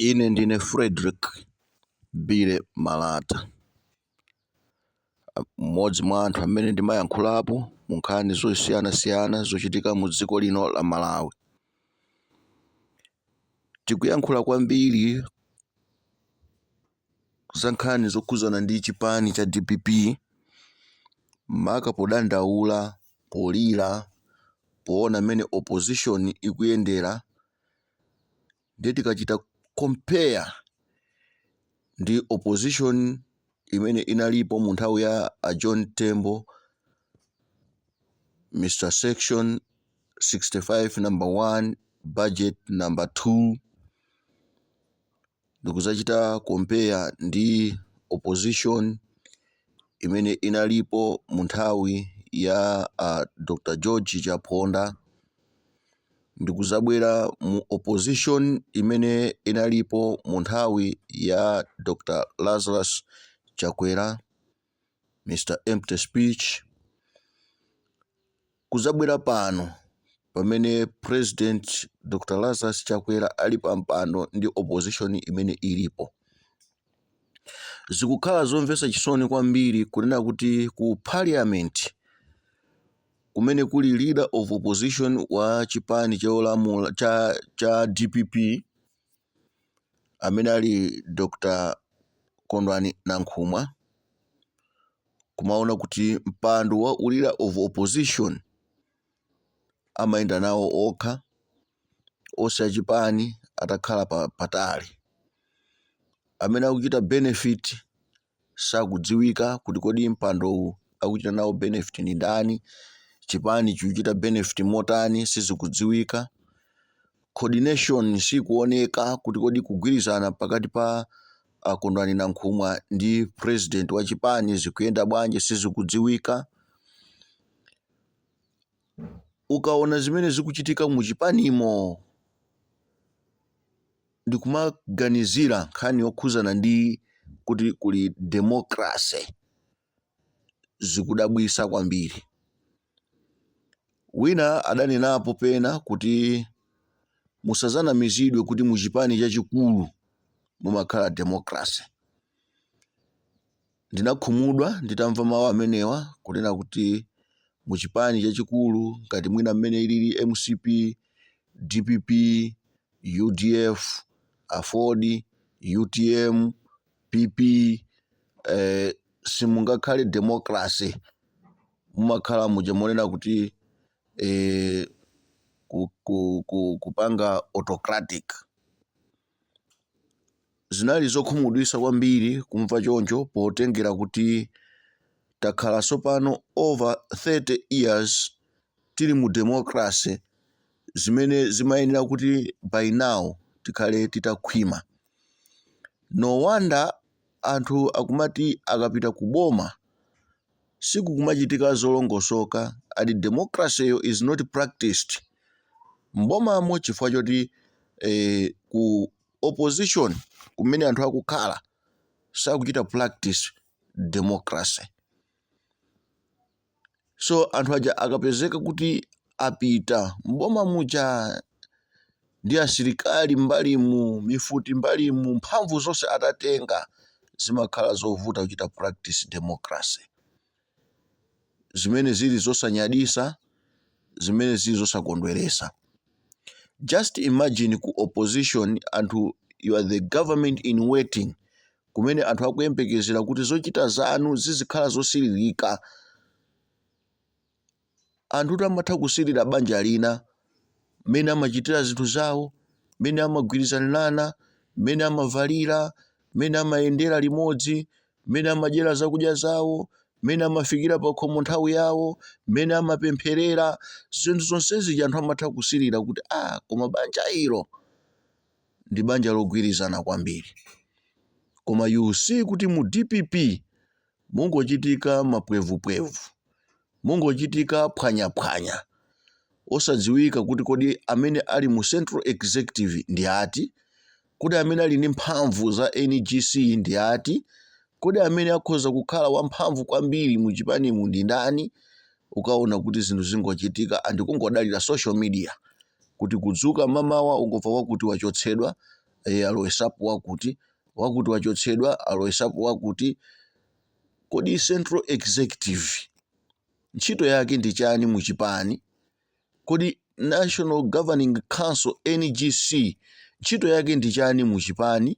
Ine ndine Frederick Billy Malata, mmodzi mwa anthu amene ndimayankhulapo mu nkhani zosiyanasiyana zochitika mu dziko lino la Malawi. Tikuyankhula kwambiri za nkhani zokhuzana ndi chipani cha DPP, maka podandaula, polira, poona mmene opposition ikuyendera. Ndiye tikachita compare ndi opposition imene inalipo mu nthawi ya a John Tembo, Mr Section 65 number 1, budget number 2, ndikuzachita compare ndi opposition imene inalipo mu nthawi ya Dr George Chaponda, ndikuzabwera mu opposition imene inalipo mu nthawi ya Dr Lazarus Chakwera, Mr Empty Speech, kuzabwera pano pamene President Dr Lazarus Chakwera ali pa mpando ndi opposition imene ilipo, zikukhala zomvetsa chisoni kwambiri kunena kuti ku parliament kumene kuli leader of opposition wa chipani cholamula cha DPP, amene ali Dr Kondwani Nankhumwa, kumaona kuti mpando wa leader of opposition amayenda nawo okha, onse achipani atakhala patali. Amene akuchita benefit sakudziwika kuti kodi mpandowu akuchita nawo benefit ndi ndani, chipani chikuchita benefit motani, sizikudziwika. Coordination sikuoneka kuti kodi kugwirizana pakati pa a Kondwani Nankhumwa ndi president wa chipani zikuyenda bwanji, sizikudziwika. Ukaona zimene zikuchitika mu chipanimo, ndikumaganizira nkhani yokhuzana ndi kuti kuli democracy, zikudabwisa kwambiri. Wina adanenapo pena kuti musazanamizidwe kuti mu chipani chachikulu mumakhala democracy. Ndinakhumudwa nditamva mawu amenewa, kunena kuti mu chipani chachikulu ngati mwina mmene ilili MCP, DPP, UDF, AFORD, UTM, PP, simungakhale democracy. Mumakhala muja monena kuti kupanga autocratic. Zinali zokhumudwitsa kwambiri kumva choncho, potengera kuti takhala tsopano over 30 years tili mu democracy, zimene zimayenera kuti by now tikhale titakhwima. No wonder anthu akumati akapita ku boma sikukumachitika zolongosoka, and democracy yo is not practiced mbomamo chifukwa choti ku opposition kumene anthu akukhala sakuchita practice democracy. So anthu aja akapezeka kuti apita mboma muja ndi asilikali mbalimu, mifuti mbalimu, mphamvu zonse atatenga, zimakhala zovuta kuchita practice democracy, zimene zili zosanyadisa, zimene zili zosakondweresa. Just imagine ku opposition anthu, you are the government in waiting, kumene anthu akuyembekezera kuti zochita zanu zizikhala zosiririka. Anthu amatha kusirira banja lina mmene amachitira zinthu zawo, mmene amagwirizanirana, mmene amavalira, mmene amayendera limodzi, mmene amadyera zakudya zawo, mmene amafikira pa khomo nthawi yawo, mmene amapempherera. Zinthu zonsezi anthu amatha kusirira kuti, "Ah, koma banja ilo ndi banja logwirizana kwambiri." Koma you see kuti mu DPP mungochitika mapwevupwevu, mungochitika phwanyaphwanya, osadziwika kuti kodi amene ali mu central executive ndi ati, kodi amene ali ndi mphamvu za NGC ndi ati, kodi amene akhoza kukhala wamphamvu kwambiri mu chipanimu ndi ndani. Ukaona kuti zinthu zingochitika and kungodalira social media, kuti kudzuka mamawa ungomva wakuti wachotsedwa. Alowesapo wakuti wakuti, wachotsedwa, alowesapo wakuti. Kodi central executive ntchito yake ndi chani muchipani? Kodi National Governing Council, NGC, ntchito yake ndi chani muchipani?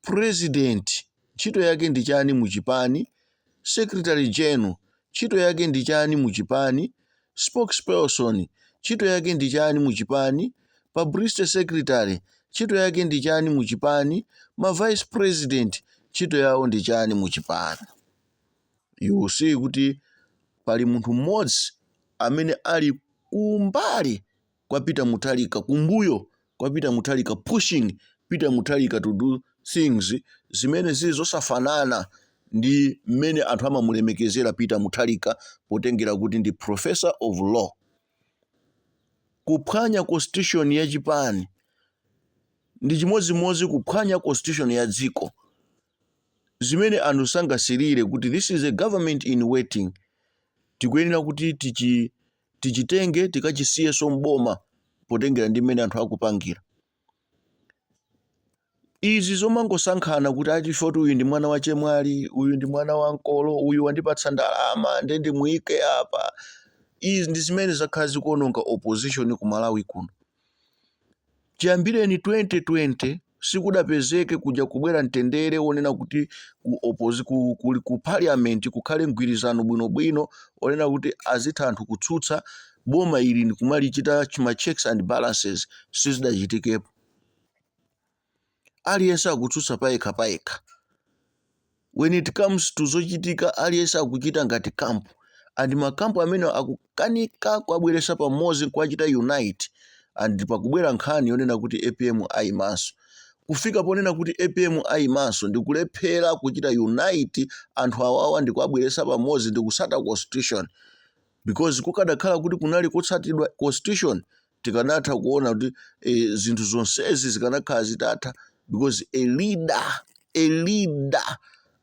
President ntchito yake ndi chani muchipani? Secretary general ntchito yake ndi chani muchipani? Spokesperson ntchito yake ndi chani muchipani? Publicity secretary ntchito yake ndi chani muchipani? Ma vice president ntchito yawo ndi chani muchipani? You see kuti pali munthu mmodzi amene ali kumbali kwa Peter Mutharika, kumbuyo kwa Peter Mutharika, pushing Peter Mutharika to do things zimene zili zosafanana ndi mmene anthu amamulemekezera Peter Mutharika, potengera kuti ndi professor of law. Kuphwanya constitution ya chipani ndi chimodzimodzi kuphwanya constitution ya dziko, zimene anthu sangasirire kuti this is a government in waiting. Tikuyenera kuti tichitenge, tikachisiyeso mboma, potengera ndi mmene anthu akupangira izi zomangosankhana kuti achifoti uyu ndi mwana wa chemwali, uyu ndi mwana wa mkolo, uyu wandipatsa ndalama nde ndimuyike apa. Izi ndi zimene zakhala zikuononga opposition ku Malawi kuno. Chiyambireni 2020 sikudapezeke kuja kubwera mtendere wonena kuti ku parliament kukhale mgwirizano bwinobwino onena kuti azitha anthu kutsutsa boma ili ndikumalichita ma checks and balances. Sizidachitikepo. Aliyense akutsutsa payekha payekha. When it comes to zochitika, aliyense akuchita ngati camp, and ma camp amene akukanika kuabweresa pamodzi nkuachita unite. And pakubwera nkhani yonena kuti APM ayimanso, kufika ponena kuti APM ayimanso ndikulephera kuchita unite anthu awawa ndikuabweresa pamodzi ndikusata constitution, because kukadakhala kuti kunali kutsatidwa constitution, tikanatha kuona kuti zinthu zonsezi zikanakhala zitatha, because a leader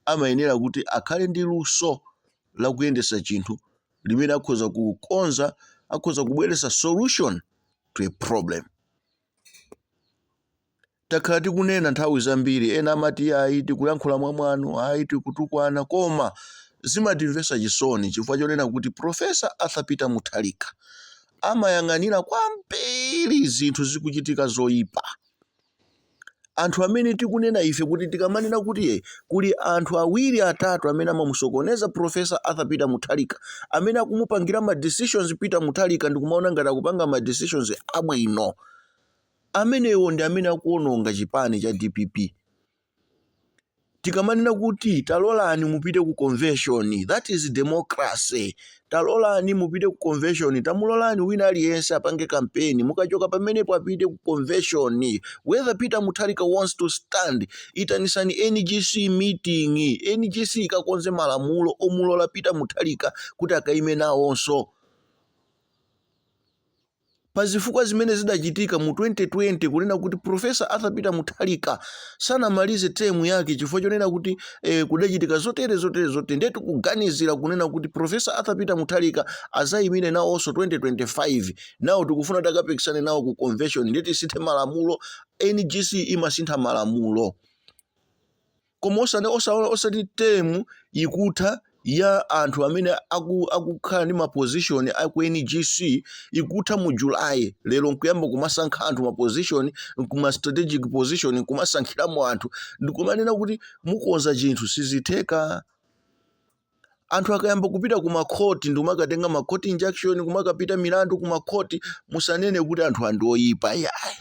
amayenera kuti akhale ndi luso lakuyendesa chinthu limene akhoza kukonza, akhoza kubweretsa solution to a problem. Takhala tikunena nthawi zambiri, ena amati ayi, tikuyankhula mwamwano, ayi, tikutukwana, koma zimatimvetsa chisoni chifukwa chonena kuti Professor Arthur Peter Mutharika amayang'anira kwambiri zinthu zikuchitika zoyipa. Anthu amene tikunena ife kuti tikamanena kuti kuli anthu awiri, atatu amene amamusokoneza Professor Arthur Peter Mutharika, amene akumupangira ma decisions Peter Mutharika ndikumaona ngati akupanga ma decisions abwino, amenewo ndi amene akuononga chipani cha DPP. Tikamanena kuti talolani mupite ku convention, that is democracy. Talolani mupite ku convention, tamulolani wina aliyense apange kampeni, mukachoka pamenepo apite ku convention. Whether Peter Mutharika wants to stand, itanisani NGC meeting, NGC ikakonze malamulo omulola Peter Mutharika kuti akaime nawonso. Pa zifukwa zimene zidachitika mu 2020, kunena kuti Professor Arthur Peter Mutharika sanamalize term yake chifukwa chonena kuti kudachitika zotere zotere zotere, ndetu kuganizira kunena kuti Professor Arthur Peter Mutharika azayimire nawonso 2025, nawo tikufuna takapikisane nawo ku convention, ndiye tisinthe malamulo. NGC imasintha malamulo, koma osati term ikutha ya anthu amene akukhala ndi ma position aku NGC ikutha mu July, lero nkuyamba kumasankha anthu ma position, kuma strategic position nkumasankhiramo anthu, ndikumanena kuti mukonza chinthu. Sizitheka. Anthu akayamba kupita ku makhoti ndikumakatenga ma court injunction, kumakapita milandu ku makhoti, musanene kuti anthu andi oyipa, yayi.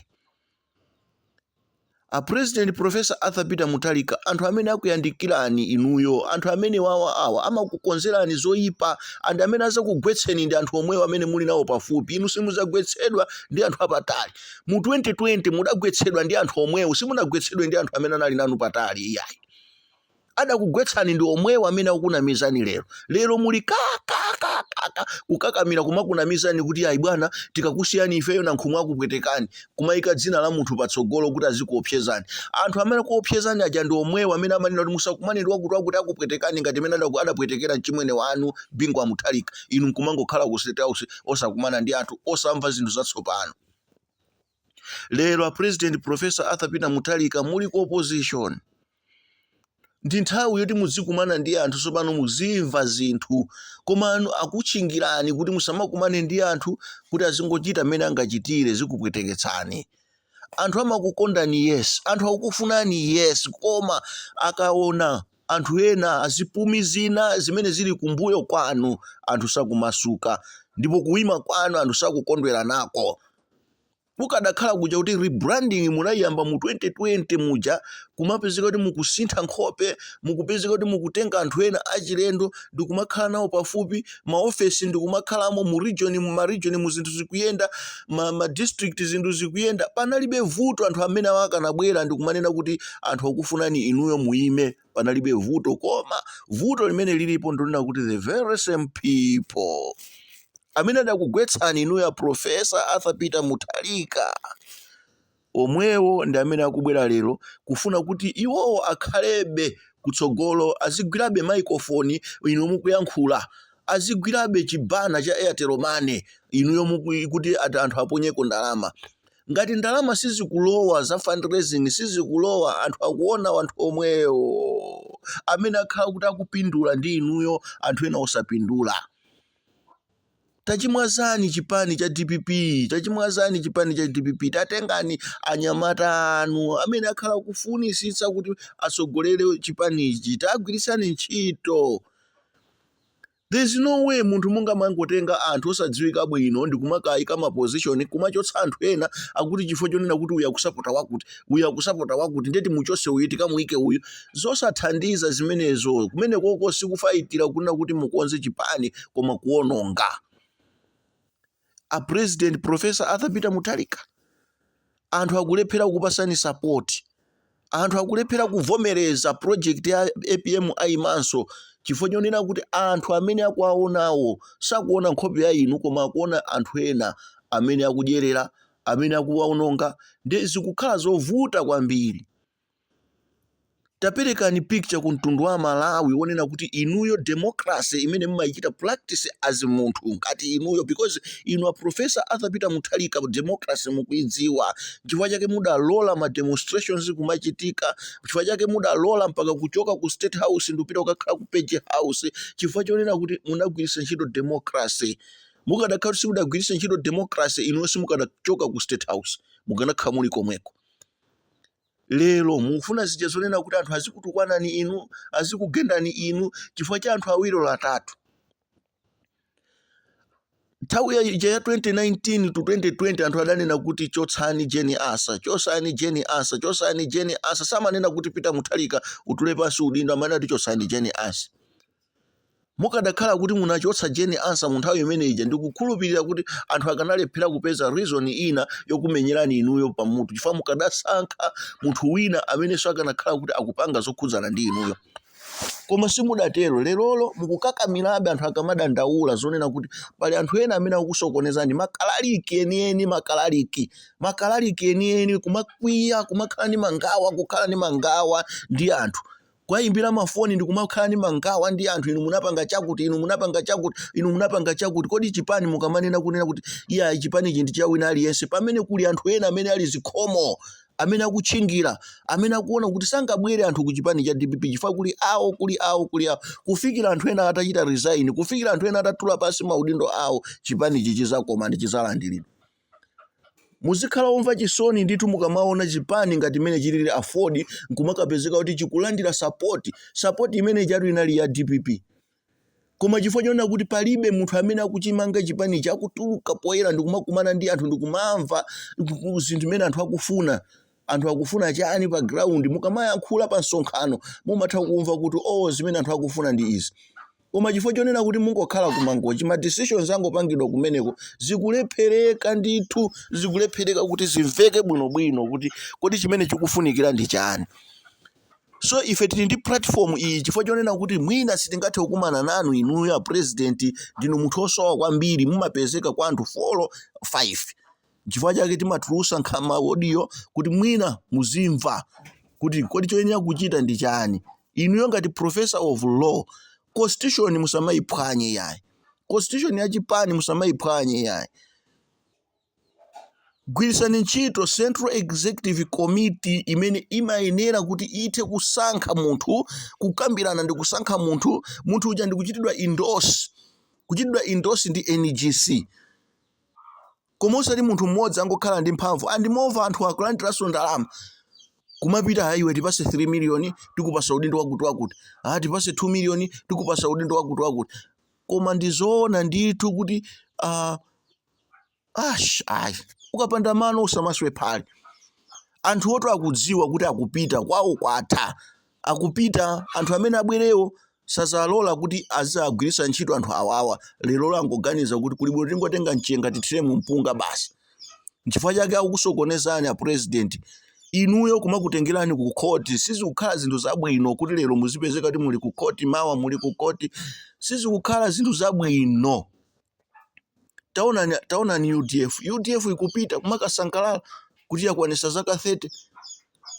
A President Professor Arthur Peter Mutharika, anthu amene akuyandikirani inuyo, anthu amene wawa awa amakukonzerani zoyipa, and amene azakugwetseni ndi anthu omwewo amene muli nawo pafupi. Inu simudzagwetsedwa ndi anthu apatali. Mu 2020 mudagwetsedwa ndi anthu omwewo, simunagwetsedwe ndi anthu amene anali nanu patali, iyayi. Adakugwetsani ndi omwewo amene akukunamizani lero. Lero muli ka ka ka ka ka kukakamira kumakunamizani kuti ayi bwana, tikakusiyani ifeyo na nkhumwe akupwetekani, kumayika dzina la munthu patsogolo kuti azikuopsezani. Anthu amene akuopsezani aja ndi omwewo amene amanena kuti musakumane ndi wakuti wakuti, akupwetekani, ngati imene adapwetekera mchimwene wanu Bingu wa Mutharika. Inu nkumangokhala ku State House osakumana ndi anthu, osamva zinthu zatsopano. Lero a President Professor Arthur Peter Mutharika muli ku opposition, ndi nthawi yoti muzikumana ndi anthu tsopano, muzimva zinthu, koma anu akutchingirani kuti musamakumane ndi anthu, kuti azingochita mmene angachitire. Zikupweteketsani. Anthu amakukondani, yes, anthu akukufunani, yes, koma akaona anthu ena azipumi zina zimene zili kumbuyo kwanu, anthu sakumasuka, ndipo kuwima kwanu anthu sakukondwera nako. Kukadakhala kuja kuti rebranding munayiyamba mu 2020 muja, kumapezeka kuti mukusintha nkhope, mukupezeka kuti mukutenga anthu ena achilendo ndikumakhala nawo pafupi, maofesi ndikumakhalamo mu region, mu ma region mu zinthu zikuyenda, ma district zinthu zikuyenda, panalibe vuto. Anthu amene akanabwera ndikumanena kuti anthu akufunani inuyo muime, panalibe vuto. Koma vuto limene lilipo ndilonena kuti the very same people amene adakugwetsani inuyo a Professor Arthur Peter Mutharika, omwewo ndi amene akubwera lero kufuna kuti iwowo akhalebe kutsogolo, azigwirabe microphone inu mukuyankhula, azigwirabe chi banner cha Airtel Money inuyo kuti ati anthu aponyeko ndalama. Ngati ndalama sizikulowa, za fundraising sizikulowa, anthu akuona anthu omwewo amene akhala kuti akupindula ndi inuyo, anthu ena osapindula. Tachimwazani chipani cha DPP, tachimwazani chipani cha DPP. Tatengani anyamata anu amene akhala kufunisitsa kuti atsogolere chipanichi, tagwiritsani ntchito. There's no way munthu mungamangotenga anthu osadziwika bwino ndikumakayika ma position, kumachotsa anthu ena akuti chifukwa chonena kuti uyu akusapota wakuti, uyu akusapota wakuti, ndeti muchose uyu, tikamuyike uyu. Zosathandiza zimenezo. Kumene koko sikufayitira kunena kuti mukonze chipani, koma kuwononga. A President Professor Arthur Peter Mutharika, anthu akulephera kukupasani support, anthu akulephera kuvomereza project ya APM ayimanso, chifukwa chonena kuti anthu amene akuwaonawo sakuona nkhope ya inu, koma akuona anthu ena amene akudyerera, amene akuwaononga, ndi zikukhala zovuta kwambiri. Taperekani picture ku mtundu wa Malawi wonena kuti inuyo democracy imene mumayichita practice as munthu ngati inuyo, because inu a Professor Arthur Peter Mutharika democracy mukuidziwa. Chifukwa chake mudalola ma demonstrations kumachitika, chifukwa chake mudalola mpaka kuchoka ku State House ndikupita kukakhala ku Page House, chifukwa chonena kuti munagwiritsa ntchito democracy. Mukadakhala kuti simudagwiritse ntchito democracy, inuyo simukadachoka ku State House, mukanakhala muli komweko. Lero mukufuna zija zonena kuti anthu azikutukwanani inu, azikugendani inu, chifukwa cha anthu awiri olo atatu. Nthawi ya ija ya 2019 to 2020, anthu adanena kuti chotsani Jane Ansah, chotsani Jane Ansah, chotsani Jane Ansah. Samanena kuti Peter Mutharika utule pansi udindo, amanena kuti chotsani Jane Ansah. Mukadakhala kuti munachotsa Jane Ansah mu nthawi imene ija, ndikukhulupirira kuti anthu akanalephera kupeza reason ina yokumenyerani inuyo pamutu, chifukwa mukadasankha munthu wina amenenso akanakhala kuti akupanga zokhudzana ndi inuyo. Koma simudatero. Lerolo mukukakamirabe anthu akamadandaula zonena kuti pali anthu ena amene akusokonezani, makalaliki enieni, makalaliki, makalaliki enieni, kumakwiya, kumakhala ndi mangawa, kukhala ndi mangawa ndi anthu, kuwayimbira mafoni ndi kumakhala ndi mangawa ndi anthu: "Inu munapanga chakuti, inu munapanga chakuti, inu munapanga chakuti." Kodi chipani mukamanena kunena kuti iya, chipani ichi ndi cha wina aliyense, pamene kuli anthu ena amene ali zikhomo, amene akutchingira, amene akuona kuti sangabwere anthu ku chipani cha DPP chifukwa kuli awo, kuli awo, kuli awo, kufikira anthu ena atachita resign, kufikira anthu ena atatula pansi maudindo awo, chipani ichi chizakoma ndi chizalandiridwa? Muzikhala omva chisoni ndithu mukamaona chipani ngati imene chilili AFORD nkumakapezeka kuti chikulandira support. Support imene chatu inali ya DPP, koma chifukwa chonena kuti palibe munthu amene akuchimanga chipanichi, akutuluka poyera ndikumakumana ndi anthu, ndikumamva zinthu zimene anthu akufuna, anthu akufuna chani pa ground. Mukamayankhula pa msonkhano mumatha kumva kuti, oh, zimene anthu akufuna ndi izi. Koma chifukwa chonena kuti mungokhala kumangochi, ma decisions angopangidwa kumeneko, zikulephereka ndithu, zikulephereka kuti zimveke bwinobwino kuti kodi chimene chikufunikira ndi chani. So ife tili ndi platform iyi chifukwa chonena kuti mwina sitingathe kukumana nanu inuyo a President, ndinu munthu osowa kwambiri, mumapezeka kwa anthu 4 5. Chifukwa chake timatulusa nkhama audio kuti mwina muzimva kuti kodi choyenera kuchita ndi chani. Inuyo ngati professor of law, constitution musamayiphwanye yayi, constitution ya chipani musamayiphwanye yayi. Gwirisani ntchito Central Executive Committee imene imayenera kuti ithe kusankha munthu, kukambirana ndi kusankha munthu, munthu uja ndi kuchitidwa endorse, kuchitidwa endorse ndi NGC. Koma osati munthu mmodzi angokhala ndi mphamvu and moreover anthu akulandiranso ndalama kumapita, "Ayi iwe, tipase 3 million, tikupasa udindo wakuti wakuti. Ah, tipase 2 million, tikupasa udindo wakuti wakuti." Koma ndizoona ndithu kuti ash, ayi, ukapanda mano usamaswe phale. Anthu oto akudziwa kuti akupita kwawo kwatha, akupita. Anthu amene abwerewo sazalola kuti azagwiritsa ntchito anthu awawa. Lero langoganiza kuti kuli bwino tingotenga mchenga tithire mu mpunga basi. Nchifukwa chake akukusokonezani a president inuyo, kumakutengerani ku khoti. Sizikukhala zinthu zabwino kuti lero muzipezeka kuti muli ku khoti, mawa muli ku khoti. Sizikukhala zinthu zabwino. Taonani, taonani UDF. UDF ikupita kumakasangalala kuti yakwanisa zaka 30,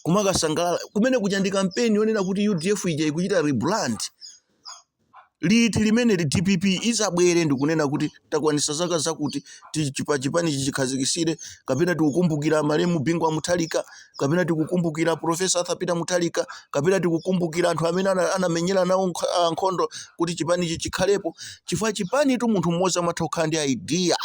kumakasangalala kumene kuja ndi kampeni yonena kuti UDF ija ikuchita rebrand. Liti limene li DPP izabwere ndikunena kuti takwanisa zaka zakuti, chipani chikhazikisire, kapena tikukumbukira malemu Bingu wa Mutharika, kapena tikukumbukira Professor Arthur Peter Mutharika, kapena tikukumbukira anthu amene anamenyera nawo nkhondo kuti chipanichi chikhalepo? Chifukwa chipanitu munthu mmodzi amatha kukhala ndi idea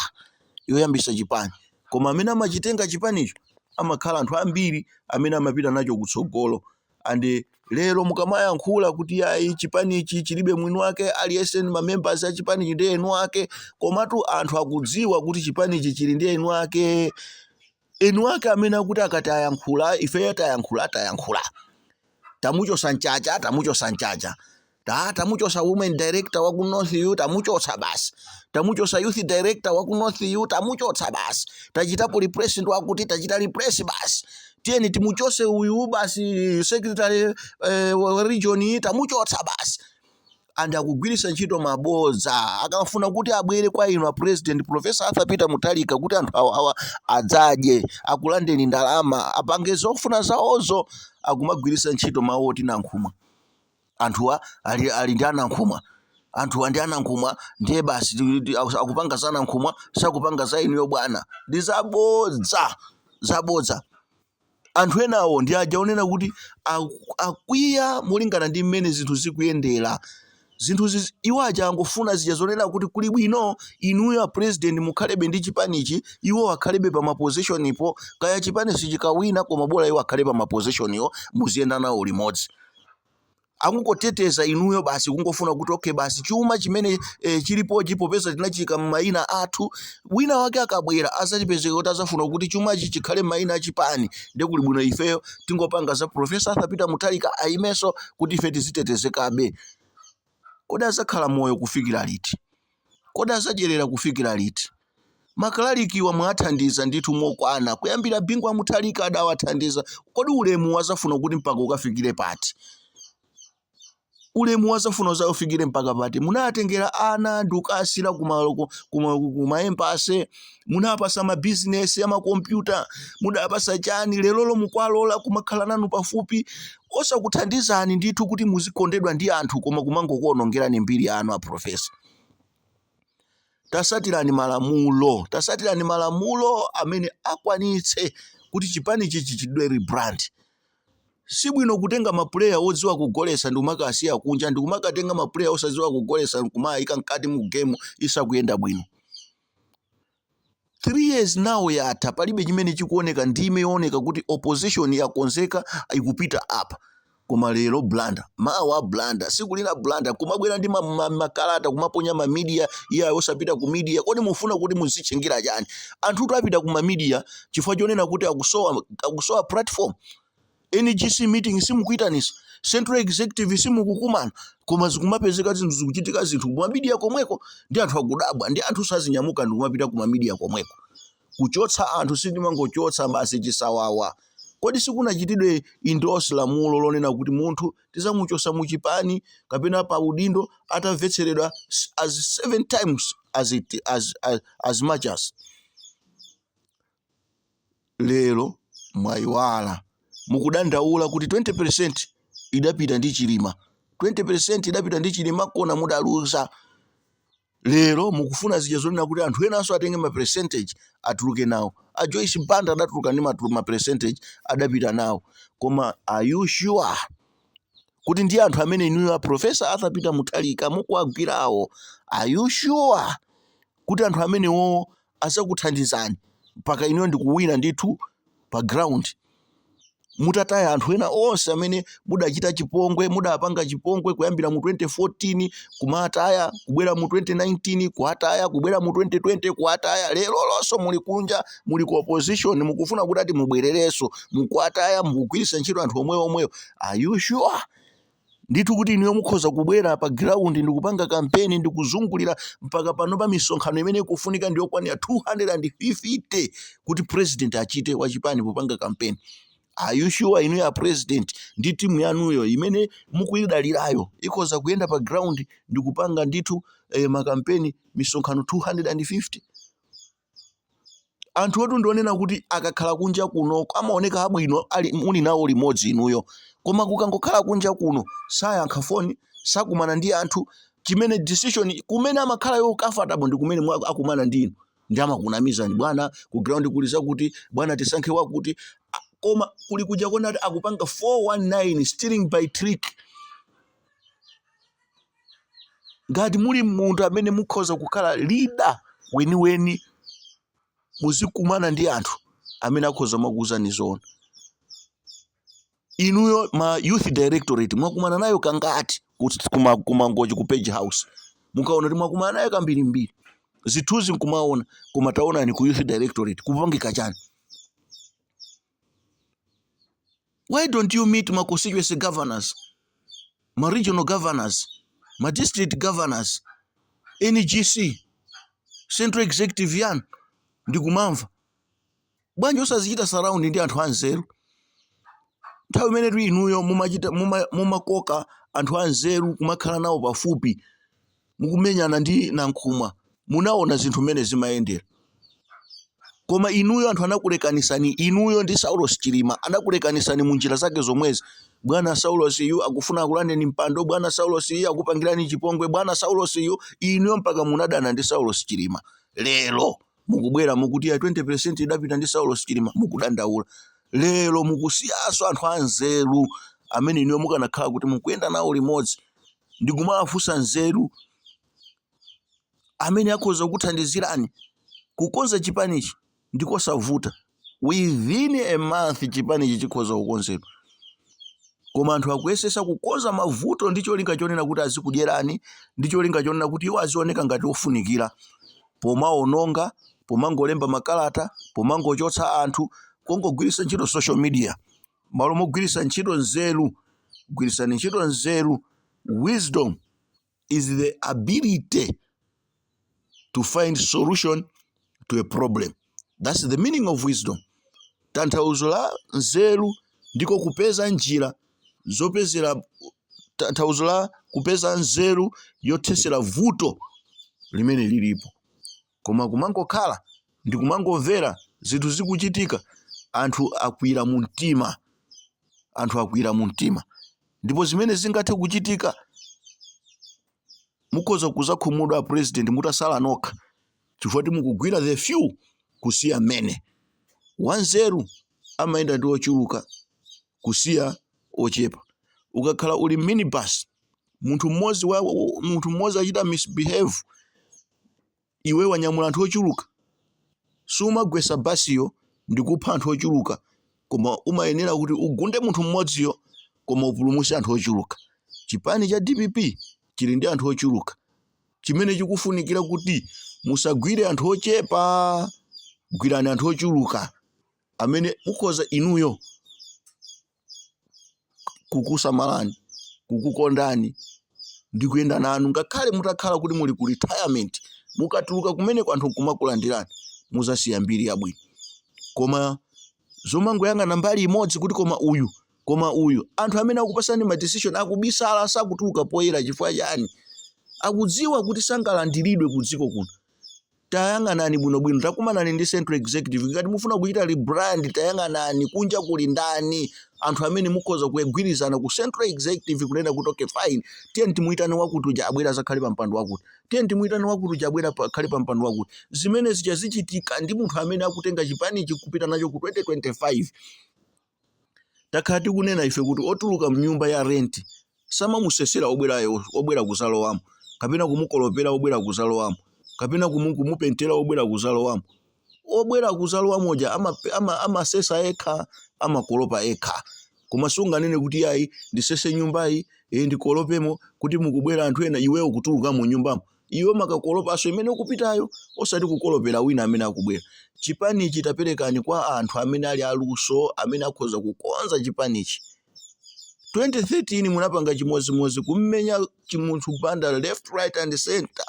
yoyambisa chipani, koma amene amachitenga chipanicho amakhala anthu ambiri amene amapita nacho kutsogolo. And lero mukamayankhula kuti ayi, chipanichi chilibe mwini wake, aliyense ndi mamembers a chipanichi ndi eni ake, komatu anthu akudziwa kuti chipanichi chili ndi eni ake, eni ake amene akuti akati ayankhula, ifeyo tayankhula, tayankhula. Tamuchosa Mchacha, tamuchosa Mchacha, tamuchosa women director wa ku North yu, tamuchotsa basi. Tamuchosa youth director wa ku North yu, tamuchotsa basi. Tachitapo replace ndi wakuti, tachita replace basi. Tiyeni timuchose uyu basi, secretary wa region tamuchotsa basi. And akugwiritsa ntchito mabodza akafuna kuti abwere kwa inu a president Professor Arthur Peter Mutharika, kuti anthu awa awa adzadye, akulandeni ndalama, apange zofuna zawozo. Akumagwiritsa ntchito mawu oti Nankhumwa, anthuwa ali ndi anankhumwa, anthuwa ndi anankhumwa, ndiye basi akupanga za Nankhumwa, sakupanga za inuyo bwana. Ndi zabodza, zabodza. Anthu enawo ndi aja onena kuti akwiya molingana ndi mmene zinthu zikuyendera. Zinthu iwo aja angofuna zija zonena kuti kuli bwino inuyo a president mukhalebe ndi chipanichi, iwo akhalebe pa maposition ipo. Kaya chipani sichikawina, koma bola iwo akhale pa maposition iwo, muziyenda nawo limodzi. Akungoteteza inuyo basi, kungofuna kuti okay basi, chuma chimene chilipochi, popeza tinachika m'mayina athu, wina wake akabwera azachipezeka kuti azafuna kuti chumachi chikhale m'mayina achipani, ndiye kuli bwino ifeyo tingopanga za Professor Arthur Peter Mutharika ayimenso kuti ife tizitetezekabe. Kodi azakhala moyo kufikira liti? Kodi azadyerera kufikira liti? Makalalikiwa mwathandiza ndithu mokwana, kuyambira Bingu wa Mutharika adawathandiza. Kodi ulemu wazafuna kuti mpaka ukafikire pati? Ulemu wazafuna uzafikire mpaka pati? Munatengera ana ndi ukasira kuma embassy, munapasa mabizinesi amakompyuta, mudapasa chani. Lerolo mukwalola kumakhala nanu pafupi, osakuthandizani ndithu kuti muzikondedwa ndi anthu, koma kumangokuonongerani mbiri yanu. A professor, tasatirani malamulo, tasatirani malamulo amene akwanitse kuti chipanichi chichitidwe rebrand. Sibwino kutenga mapuleya odziwa kugolesa ndi kumakasiya kunja, ndi kumakatenga mapuleya osadziwa kugolesa nkumayika mkati mu game isakuyenda bwino. 3 years now yatha, palibe chimene chikuoneka, ndime yooneka kuti opposition yakonzeka, ikupita apa. Koma lero blunder, mawa blunder, siku lina blunder, kumabwera ndi makalata kumaponya ma media, iye osapita ku media. Kodi mufuna kuti muzichingira chani? Anthutu apita ku ma media chifukwa chonena kuti akusowa platform. NGC meeting simukuitanisa, Central Executive simukukumana, koma zikumapezeka zinthu zikuchitika, zinthu kuma media komweko, ndi anthu akudabwa, ndi anthu sazinyamuka ndi kumapita kuma media komweko. Kuchotsa anthu sindimangochotsa basi chisawawa. Kodi sikunachitidwe endorse lamulo lonena kuti munthu tizamuchosa muchipani kapena pa udindo atamvetseredwa as seven times as much as? Lero mwayiwala, mukudandaula kuti 20% idapita ndi Chilima, 20% idapita ndi Chilima, kona mudaluza. Lero mukufuna zija zonena kuti anthu enanso atenge ma percentage atuluke nawo. A Joyce Banda adatuluka ndi ma percentage adapita nawo. Koma are you sure kuti ndi anthu amene inuyo a Professor Arthur Peter Mutharika mukuwagwirawo, are you sure kuti anthu amenewo azakuthandizani mpaka inuyo ndikuwina ndithu pa ground, mutataya anthu ena onse amene mudachita chipongwe, mudapanga chipongwe kuyambira mu 2014 kumataya, kubwera mu 2019 kuataya, kubwera mu 2020 kuataya, lero lonso muli kunja, muli ku opposition, mukufuna kuti ati mubwererenso, mukuataya, mukugwiritsa ntchito anthu omwe omweyo? Are you sure ndithu kuti inuyo mukhoza kubwera pa ground ndikupanga kampeni ndikuzungulira mpaka pano pa misonkhano imene ikufunika ndiyokwanira 250 kuti president achite wachipani popanga kampeni? Are you sure inuyo a president ndi timu yanuyo imene mukuyidalirayo ikhoza kuyenda pa ground ndikupanga ndithu makampeni, misonkhano 250? Anthu otu ndionena kuti akakhala kunja kuno amaoneka abwino ali muli nawo limodzi inuyo, koma kukangokhala kunja kuno sayankha foni, sakumana ndi anthu. Chimene decision kumene amakhala yo comfortable ndi kumene akumana ndi inu, ndi amakunamizani, bwana, ku ground kuli zakuti, bwana, tisankhe wakuti. Koma kuli kuja konati akupanga 419, stealing by trick. Ngati muli munthu amene mukhoza kukhala leader weniweni, muzikumana ndi anthu amene akhoza makuuzani zoona. Inuyo ma youth directorate mwakumana nayo kangati kumangochi ku Page House? Mukaona kuti mwakumana nayo kambirimbiri, zithunzi nkumaona, koma taonani ku youth directorate kupangika chani? Why don't you meet ma constituency governors, ma regional governors, ma district governors, NGC, central executive yanu ndikumamva? Bwanji osazichita surround ndi anthu anzeru? Nthawi imene tu inuyo mumakoka anthu anzeru kumakhala nawo pafupi, mukumenyana ndi Nankhumwa, munaona zinthu mmene zimayendera. Koma inuyo anthu anakulekanisani, inuyo ndi Saulos Chilima anakulekanisani mu njira zake zomwezi. Bwana Saulos yu akufuna akulandeni mpando, bwana Saulos yu akupangirani chipongwe, bwana Saulos yu, inuyo mpaka munadana ndi Saulos Chilima. Lero mukubwera mukuti ya 20% idapita ndi Saulos Chilima, mukudandaula. Lero mukusiyanso anthu anzeru amene inuyo mukanakhala kuti mukuyenda nawo limodzi ndikumawafunsa nzeru, amene akhoza kukuthandizirani kukonza chipanichi. Ndikosavuta, within a month chipanichi chikhoza kukonzedwa. Koma anthu akuyesesa kukonza mavuto ndi cholinga chonena kuti azikudyerani, ndi cholinga chonena kuti iwo azioneka ngati ofunikira, pomaononga, pomangolemba makalata, pomangochotsa anthu, kungogwiritsa ntchito social media malo mogwiritsa ntchito nzeru. Gwiritsani ntchito nzeru. Wisdom is the ability to find solution to a problem. That's the meaning of wisdom. Tanthauzo la nzeru ndiko kupeza njira zopezera, tanthauzo la kupeza nzeru yothesera vuto limene lilipo. Koma kumangokhala ndi kumangomvera zinthu zikuchitika, anthu akwira mu mtima, anthu akwira mu mtima. Ndipo zimene zingathe kuchitika, mukhoza kuzakhumudwa president mutasala nokha, chifukwa mukugwira the few kusiya many. Wanzeru amayenda ndi ochuluka kusiya ochepa. Ukakhala uli minibus, munthu mmodzi achita misbehave, iwe wanyamula anthu ochuluka, sumagwesa basiyo ndikupha anthu ochuluka, koma umayenera kuti ugunde munthu mmodziyo koma upulumuse anthu ochuluka. Chipani cha DPP chili ndi anthu ochuluka. Chimene chikufunikira kuti musagwire anthu ochepa, gwirani anthu ochuluka amene mukhoza inuyo kukusamalani, kukukondani ndi kuyenda nanu ngakhale mutakhala kuti muli ku retirement. Mukatuluka kumeneko anthu nkumakulandirani, muzasiya mbiri yabwino. Koma zomangoyang'ana mbali imodzi kuti koma uyu, koma uyu, anthu amene akupasani ma decision akubisala, sakutuluka poyera. Chifukwa chani? Akudziwa kuti sangalandiridwe ku dziko kuno. Tayang'anani bwinobwino, takumanani ndi Central Executive. Ngati mufuna kuchita rebrand, tayang'anani kunja kuli ndani, anthu amene mukhoza kugwirizana ku Central Executive kunena kuti, "Okay, fine, tiyeni timuyitane wakuti uja abwera azakhale pa mpando wakuti, tiyeni timuyitane wakuti uja abwera akhale pa mpando wakuti." Zimene zija zichitika ndi munthu amene akutenga chipanichi kupita nacho ku 2025. Takhala tikunena ife kuti otuluka mnyumba ya rent samamusesera obwerayo, obwera kuzalowamo, kapena kumukolopera obwera kuzalowamo, kapena kumupentera obwera kuzalowamo. Obwera kuzalowamo uja amasesa yekha, amakolopa yekha. Koma sunganene kuti, "Yayi, ndisese nyumbayi, ndikolopemo kuti mukubwera anthu ena." Iweyo kutuluka mu nyumbamo, iwe makakolopanso imene ukupitayo, osati kukolopera wina amene akubwera. Chipanichi taperekani kwa anthu amene ali aluso, amene akhoza kukonza chipanichi. 2013 munapanga chimodzimodzi, kummenya Chimunthu Banda left, right and center,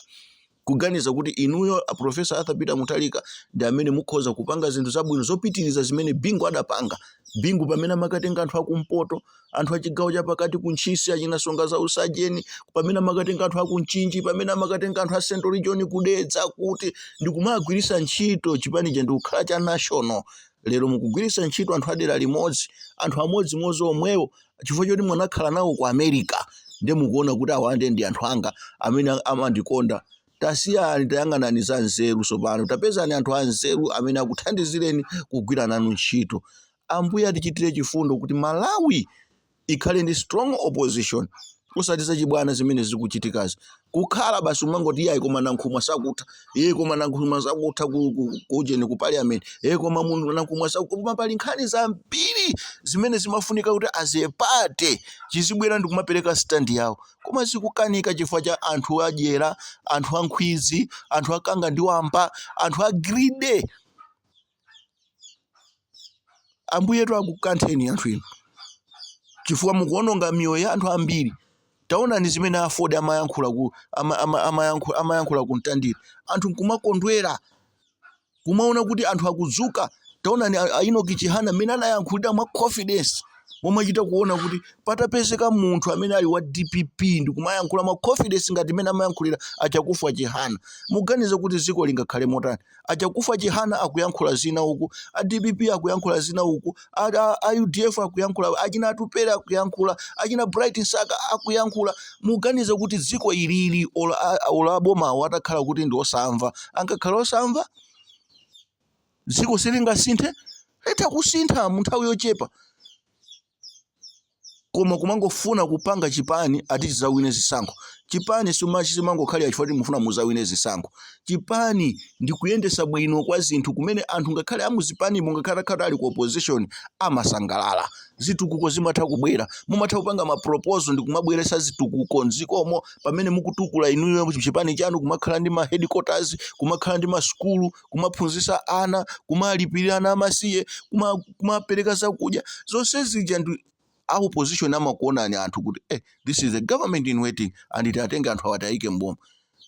kuganiza kuti inuyo a Professor Arthur Peter Mutharika ndi amene mukhoza kupanga zinthu zabwino zopitiriza zimene Bingu adapanga. Bingu pamene amakatenga anthu akumpoto, anthu achigawo chapakati, kuntchisi, achinasonga za usajeni, pamene amakatenga anthu akumchinji, pamene amakatenga anthu a Central Region, kudedza, kuti ndikumagwirisa ntchito chipanicha ndikukhala cha national. Lero mukugwirisa ntchito anthu adera limodzi, anthu amodzimodzi omwewo, chifukwa choti mwanakhala nawo ku America, ndiye mukuona kuti awa ndiye ndi anthu anga amene amandikonda. Tasiyani, tayang'anani za nzeru. Tsopano tapezani anthu anzeru amene akuthandizireni kugwira nanu ntchito. Ambuye atichitire chifundo kuti Malawi ikhale ndi strong opposition, osati zachibwana zimene zikuchitikazi, kukhala basi umangoti, "Iyayi, koma Nankhumwa sakutha, iye, koma Nankhumwa sakutha kujeni ku parliament, iye, koma munthu Nankhumwa sakutha." Koma pali nkhani zambiri zimene zimafunika kuti as a party chizibwera ndi kumapereka stand yawo, koma zikukanika chifukwa cha anthu adyera, anthu ankhwizi, anthu akanga ndi wamba, anthu a greedy. Ambuyetu akukantheni anthu inu, chifukwa mukuononga miyoyo ya anthu ambiri. Taonani zimene AFORD amayankhula ku ama, ama, amayankhula, amayankhula ku Mtandire, anthu nkumakondwera, kumaona kuti anthu akudzuka. Taonani a Enoch Chihana mmene anayankhulira mwa confidence, momachita kuona kuti patapezeka munthu amene ali wa DPP ndikumayankhula mwa confidence ngati mmene amayankhulira aChakufwa Chihana, muganize kuti dziko lingakhale motani? AChakufwa Chihana akuyankhula zina uku, a DPP akuyankhula zina uku, a UDF akuyankhula, achina Atupere akuyankhula, achina Bright Msaka akuyankhula, muganize kuti dziko ilili, olo abomawo atakhala kuti ndi osamva, angakhala osamva? Dziko silingasinthe? Litha kusintha mu nthawi yochepa. Koma kumangofuna kupanga chipani ati chizawine zisankho, chipani simangokhalira chifukwa kuti mufuna muzawine zisankho. Chipani ndi kuyendesa bwino kwa zinthu kumene anthu, ngakhale amuzipanimo, ngakhale atakhala ali ku opposition, amasangalala. Zitukuko zimatha kubwera, mumatha kupanga ma proposal ndi kumabweresa zitukuko mdzikomo pamene mukutukula inuyo chipani chanu, kumakhala ndi ma headquarters, kumakhala ndi masukulu, kumaphunzitsa ana, kumalipirira ana amasiye, kumapereka zakudya. Zonse zija ndi a opposition amakuonani anthu kuti, "This is the government in waiting and tiatenge anthu awa tayike mboma."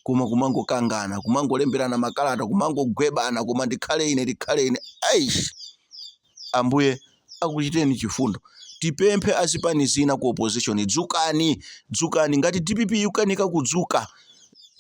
Koma kumangokangana, kumangolemberana makalata, kumangogwebana, "Koma ndikhale ine, ndikhale ine." Aish, Ambuye akuchiteni chifundo. Tipemphe azipani zina ku opposition, dzukani, dzukani. Ngati DPP ikukanika kudzuka,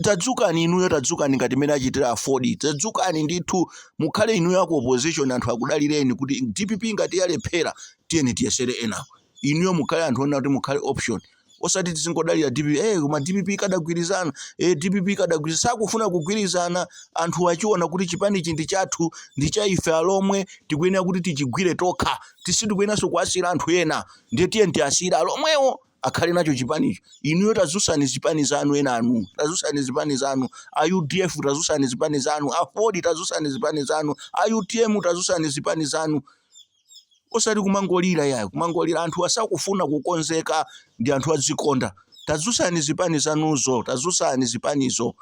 tadzukani inuyo, tadzukani ngati mmene achitira AFORD. Tadzukani ndithu, mukhale inuyo aku opposition, anthu akudalireni kuti DPP ngati yalephera, tiyeni tiyesere enawo. Inuyo mukhale anthu onena kuti mukhale option, osati tizingodalira DPP. Koma DPP kadagwirizana, DPP kadagwirizana. Sakufuna kugwirizana. Anthu achiona kuti chipanichi ndi chathu, ndi cha ife Alomwe, tikuyenera kuti tichigwire tokha, tisitikuyeneranso kuasira anthu ena. Ndiye tiye tiasire Alomwewo akhale nacho chipanicho. Inuyo tazusani zipani zanu, enanu tazusani zipani zanu. A UDF tazusani zipani zanu, AFORD tazusani zipani zanu, a UTM tazusani zipani zanu, osati kumangolira yayo, kumangolira. Anthu asakufuna kukonzeka ndi anthu adzikonda. Tazusani zipani zanuzo, tazusani zipanizo.